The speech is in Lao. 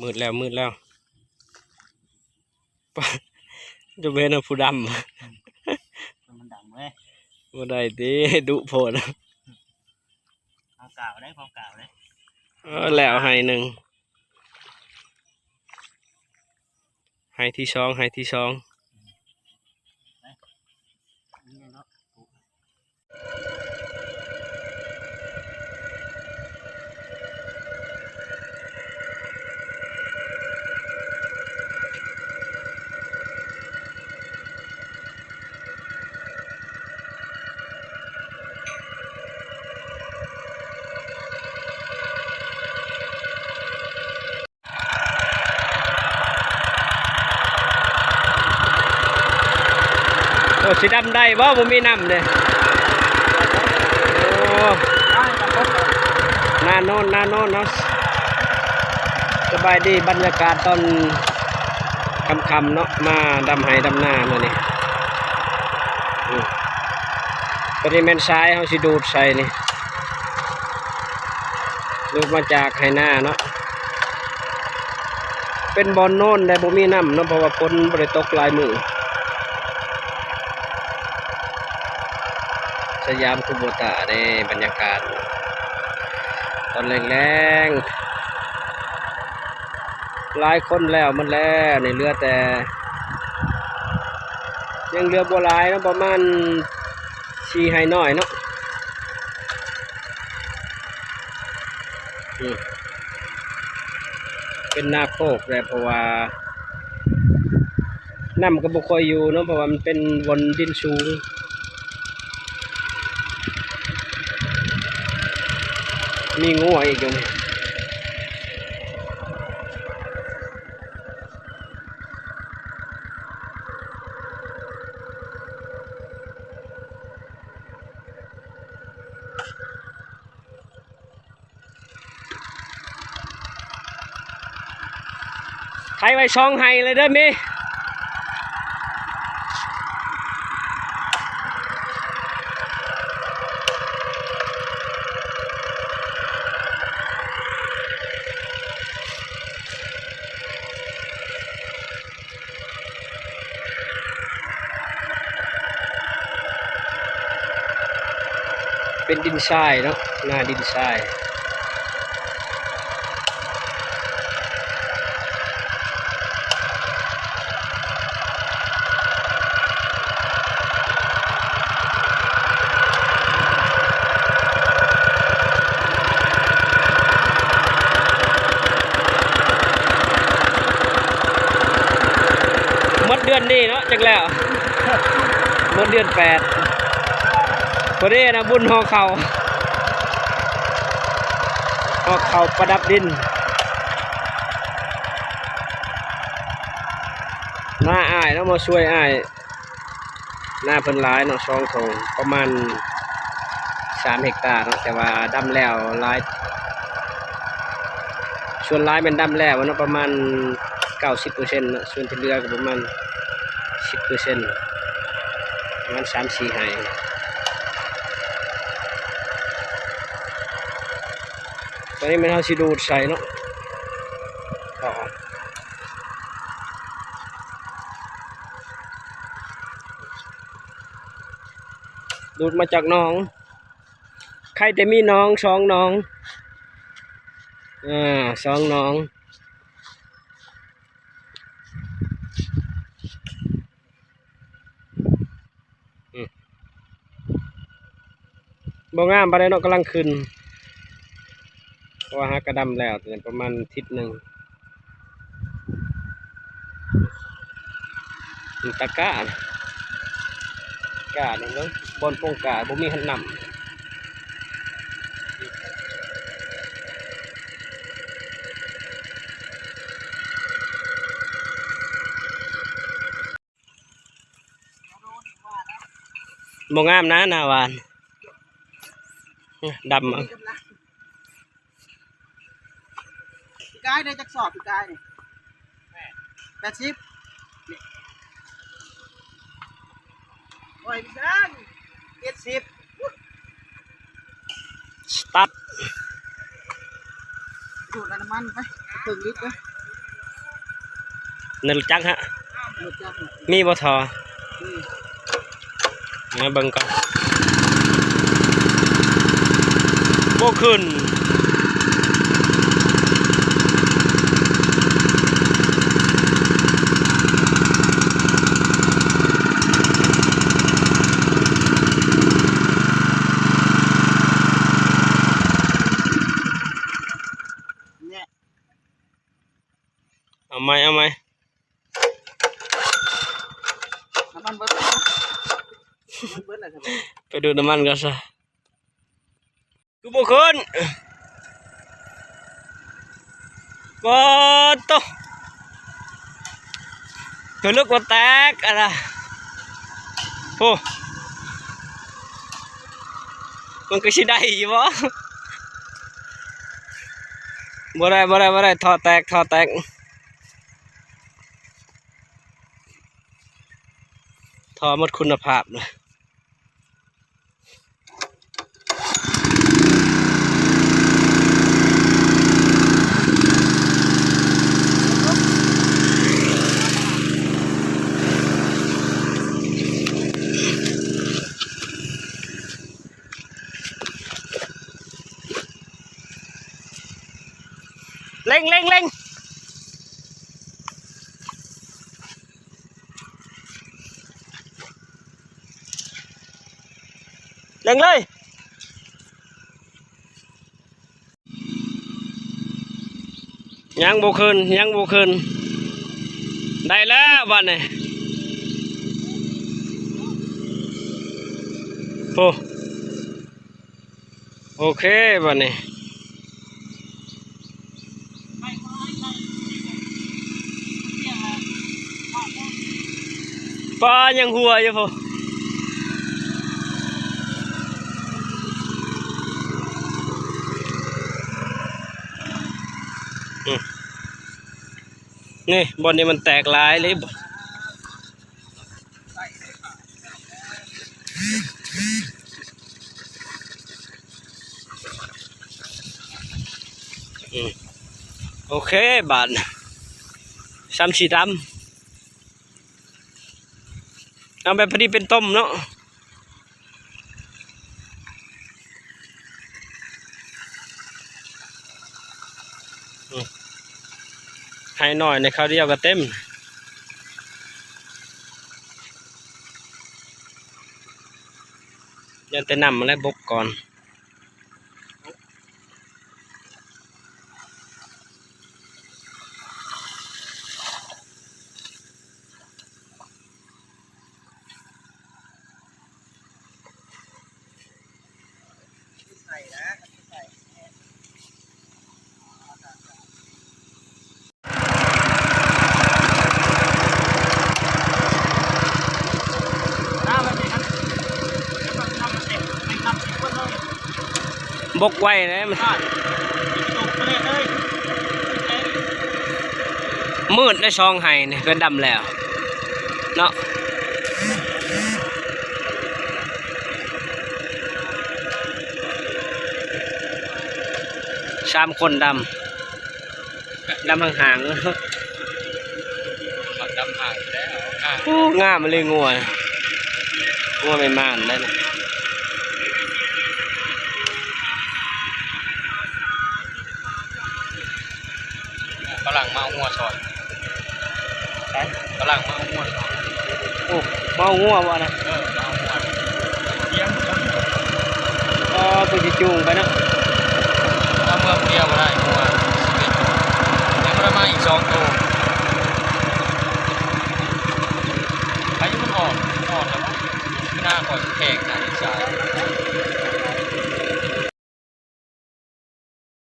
ມືດແລ້ວ ມືດແລ້ວ ປະ ຈະເປັນຜູ້ດຳ ອືມ ມັນດຳເວີຍ ບໍ່ໄດ້ຕິ ດຸໂພດ ເອົາກາວໄດ້ ເອົາກາວໄດ້ ເອີ ແລ້ວໄຮ່ໜຶ່ງ ໄຮ່ທີສອງ ໄຮ່ທີສອງ. ໂອ້ ຊິດຳໄດ້ບໍ່ ບໍ່ມີນ້ຳເດ້? ໂອ້ ນາໂນນ ນາໂນນເນາະ. ສະບາຍດີ ບັນຍາກາດຕອນຄ່ຳໆເນາະ ມາດຳໄຮ່ດຳນາມື້ນີ້. ອືມ ຕົວນີ້ແມ່ນຊາຍ ເຮົາຊິດູດໃສ່ນີ້ ດູດມາຈາກໄຮ່ນາເນາະ. ເປັນບ່ອນໂນນແລະ ບໍ່ມີນ້ຳເນາະ ເພາະວ່າຝົນບໍ່ໄດ້ຕົກຫຼາຍມື້. ສະຫຍາມຄູໂບຕາເດ້ ບັນຍາກາດຕອນແລງໆ. ຫຼາຍຄົນແລ້ວໝົດແລ້ວ ນີ້ເຫຼືອແຕ່ ຍັງເຫຼືອບໍ່ຫຼາຍເນາະ ປະມານສີ່ໄຮ່ນ້ອຍເນາະ. ອືມ ເປັນນາໂຄກແຫຼະ ເພາະວ່ານ້ຳກໍບໍ່ຄ່ອຍຢູ່ເນາະ ເພາະວ່າມັນເປັນບ່ອນດິນສູງ. ມີງົວອີກຢູ່ນີ້. ໄຖໄວ້ສອງໄຮ່ເລີຍເດີເມ. ເປັນດິນຊາຍເນາະ ນາດິນຊາຍ. ໝົດເດືອນນີ້ເນາະ ຈັກແລ້ວ ໝົດເດືອນແປດ ພໍດີນະ ບຸນຫໍ່ເຂົ້າ ຫໍ່ເຂົ້າປະດັບດິນ. ມາອ້າຍເນາະ ມາຊ່ວຍອ້າຍ ນາເພິ່ນຫຼາຍເນາະ ສອງທົ່ງ ປະມານສາມເຮັກຕາເນາະ ແຕ່ວ່າດຳແລ້ວຫຼາຍ ສ່ວນຫຼາຍແມ່ນດຳແລ້ວເນາະ ປະມານເກົ້າສິບເປີເຊັນເນາະ ສ່ວນທີ່ເຫຼືອກໍປະມານສິບເປີເຊັນ ປະມານສາມສີ່ໄຮ່. ຕອນນີ້ແມ່ນເຮົາຊິດູດໃສ່ເນາະ ດູດມາຈາກໜອງ ໃຄ່ແຕ່ມີໜອງ ສອງໜອງ ເອີ ສອງໜອງ. ອືມ ບໍ່ງາມປານໃດເນາະ ກຳລັງຂຶ້ນ ເພາະວ່າຫາກະດຳແລ້ວ ປະມານທິດໜຶ່ງ. ຕາກ້າ ກ້ານີ້ເບິ່ງ ບ່ອນປົງກ້າ ບໍ່ມີຮອດນ້ຳ. ບໍ່ງາມນະ ໜ້າຫວານ ດຳ ປີກາຍໄດ້ຈັກສອບ ປີກາຍນີ້ ແປດສິບ ໂອ້ຍ ເຈັດສິບ ສະຕາດ ດູດນ້ຳມັນໄປ ເຄິ່ງລິດເດີ. ລົດຈັກຮະ? ລົດຈັກ ມີບໍ່ທໍ່? ອືມ ມາເບິ່ງກ່ອນ. ບໍ່ຂຶ້ນ. ເອົາໃໝ່ ເອົາໃໝ່. ນ້ຳມັນເບິດແລ້ວ ນ້ຳມັນເບິດແລ້ວ. ໄປດູດນ້ຳມັນກ່ອນຊະ. ຄືບໍ່ຂຶ້ນ? ປາດໂທ້ ຄືລຶກວ່າແຕກອັນນະ. ໂອ້ ມັນກໍຊິໄດ້ຢູ່ບໍ່? ບໍ່ໄດ້ ບໍ່ໄດ້ ບໍ່ໄດ້. ທໍ່ແຕກ ທໍ່ແຕກ. ທໍ່ໝົດຄຸນນະພາບເລີຍ. ເລັ່ງ ເລັ່ງ ເລັ່ງ. ເລັ່ງເລີຍ. ຍັງບໍ່ຂຶ້ນ ຍັງບໍ່ຂຶ້ນ. ໄດ້ແລ້ວບາດນີ້. ໂອ້. ໂອເຄ ບາດນີ້ ປາຍັງຫົວຢູ່ພຸ້ນ. ອືມ ນີ້ ບ່ອນນີ້ມັນແຕກຫຼາຍເລີຍ. ອືມ ໂອເຄ ບາດ ຊ້ຳສີດຳ ເອົາແບບພໍດີເປັນຕົມເນາະ. ອືມ ໄຮ່ນ້ອຍໃນຄາວດຽວກໍເຕັມ. ຢ້ານແຕ່ນ້ຳຫັ້ນແຫຼະບົກກ່ອນ. ບົກໄວເດ້ ມັນມືດໄດ້ສອງໄຮ່ນີ້ ເພິ່ນດຳແລ້ວເນາະ. ສາມຄົນດຳ ດຳຫ່າງໆ. ມັກດຳຫ່າງຢູ່ແລ້ວ ງາມ. ໂອ້ ງາມອີ່ຫຼີງົວ ງົວແມ່ມ່ານໄດ໋. ຝຣັ່ງມາເອົາງົວຊ່ອຍ. ໃສ? ຝຣັ່ງມາເອົາງົວຊ່ອຍ. ໂອ້ ມາເອົາງົວບໍ່ນະ? ເອີ ມາເອົາງົວ. ຕຽມ ອໍ ເພິ່ນຊິຈູງໄປເນາະ. ເອົາເມືອຜູ້ດຽວບໍ່ໄດ້ ງົວຊີວິດ ຍັງບໍ່ໄດ້ມາອີກສອງໂຕ. ໄປຢູ່ມັນອອກ ມັນອອກແລ້ວບໍ່? ໜ້າຂ້ອຍແຂງ ໜ້າອີສານ.